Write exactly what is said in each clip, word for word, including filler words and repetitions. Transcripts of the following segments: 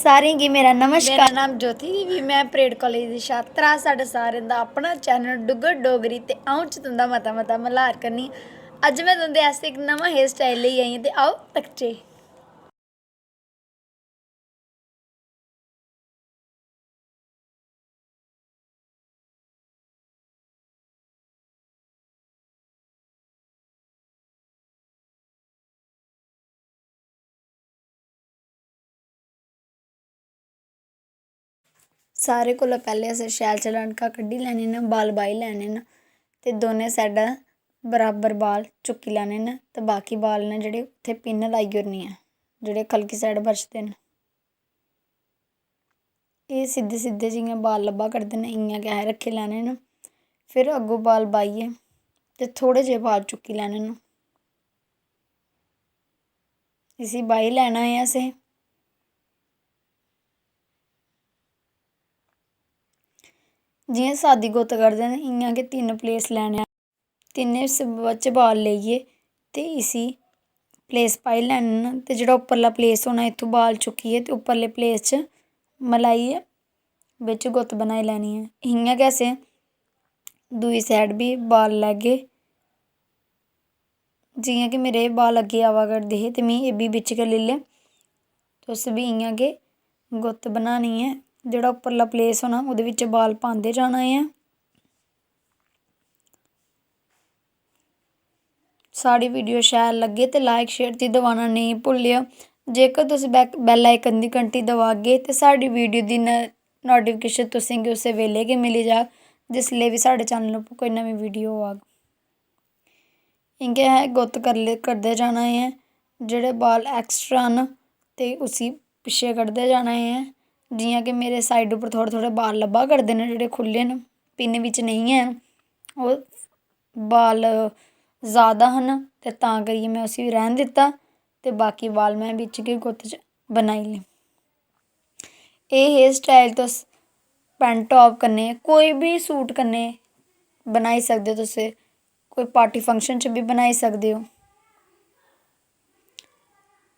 सारें गी मेरा नमस्कार। मेरा नाम ज्योति देवी, में परेड कालेज दी छात्रा। साढ़े सारें दा अपना चैनल डुग्गर डोगरी ते अ'ऊं च तुं'दा मता मता मल्हार करनी। अज्ज में तुं'दे आस्तै इक नमां हेयर स्टाइल लेई आई आं ते आओ तकचे। सारें कोला पैह्लें असें शैल शैल अनका कड्ढी लैने न, बाल बाही लैने न ते दौनें साइडां बराबर बाल चुक्की लैने न ते बाकी बाल न जेह्ड़े, उत्थै पिन लाई ओड़नी ऐ, जेह्ड़े ख'लकी साइड बचदे न। एह् सिद्धे सिद्धे जि'यां बाल लब्भा करदे न, इ'यां गै असें रक्खी लैने न। फिर अग्गूं बाल बाहियै ते थोह्ड़े जेह् बाल चुक्की लैने न। इसी बाही लैना ऐ असें। जि'यां सादी गुत्त कड्ढदे न, इ'यां गै तिन्न प्लेस लैने। तिन्ने स-, बिच बाल लेइयै ते इसी प्लेस पाई लैने न ते जेह्ड़ा उप्परला प्लेस होना, इत्थूं बाल चुक्कियै ते उप्परले प्लेस च मलाइयै बिच गुत्त बनाई लैनी ऐ। इ'यां गै असें दूई साइड बी बाल लैगे। जि'यां कि मेरे एह् बाल अग्गें आवा करदे हे ते में एह् बी बिच गै लेई ले। तुस बी इ'यां गै गुत्त बनानी ऐ। जेह्ड़ा उप्परला प्लेस होना, ओह्दे बिच बाल पांदे जाना ऐ। साढ़ी वीडियो शैल लग्गे ते लाइक शेयर दी दबाना नेईं भुल्लेओ। जेकर तुस बै-, बैल आइकन दी घंटी दबागे ते साढ़ी वीडियो दी न-, नोटिफिकेशन तुसेंगी उस्सै बेल्लै गै मिली जाग, जिसलै बी साढ़े चैनल उप्पर कोई नमीं वीडियो आग। इ'यां गै गुत्त कर ले-, करदे जाना ऐ। जेह्ड़े बाल एक्स्ट्रा न ते उसी पिच्छें कड्ढदे जाना ऐ। जि'यां कि मेरे साइड उप्पर थोह्ड़े थोह्ड़े बाल लब्भा करदे न, जेह्ड़े खु'ल्ले न, पिन बिच नेईं हैन, ओह् बाल जैदा हन ते तां करियै में उसी रैह्न दित्ता ते बाकी बाल में बिच गै गुत्त च बनाई ले। एह् हेयर स्टाइल तुस पैंट टाप कन्नै, कोई बी सूट कन्नै बनाई सकदे ओ तुस। कोई पार्टी फंक्शन च बी बनाई सकदे ओ।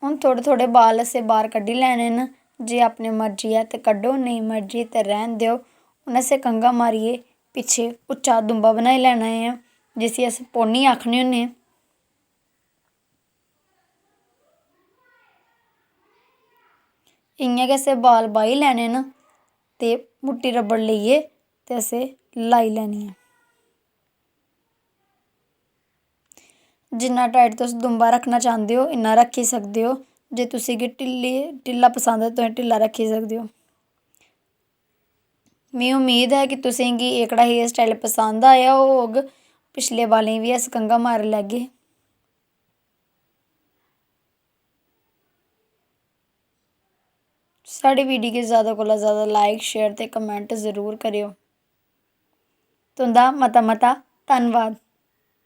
हून थोह्ड़े थोह्ड़े बाल असें बाह्र कड्ढी लैने न। जे अपनी मर्जी ऐ ते कड्ढो, नेईं मर्जी ते रैह्न देओ। हून असें कंघा मारियै पिच्छें उच्चा दुम्बा बनाई लैना ऐ, जिसी अस पोनी आखने होन्ने। इ'यां गै असें बाल बाही लैने न ते मुट्टी रबड़ लेइयै ते असें लाई लैनी ऐ। जिन्ना टाइट तुस दुम्बा रक्खना चांह्दे ओ, इन्ना रक्खी सकदे ओ। जे तुसें गी ढिल्ली, ढिल्ला पसंद ऐ, तुस ढिल्ला रक्खी सकदे ओ। मिगी उम्मीद ऐ कि तुसें गी एह्कड़ा हेयर स्टाइल पसंद आया होग। पिछले बालें गी बी अस कंघा मारी लैगे। साढ़ी वीडियो गी जैदा कोला जैदा लाइक, शेयर ते कमेंट जरूर करेओ। तुं'दा मता मता धन्नबाद।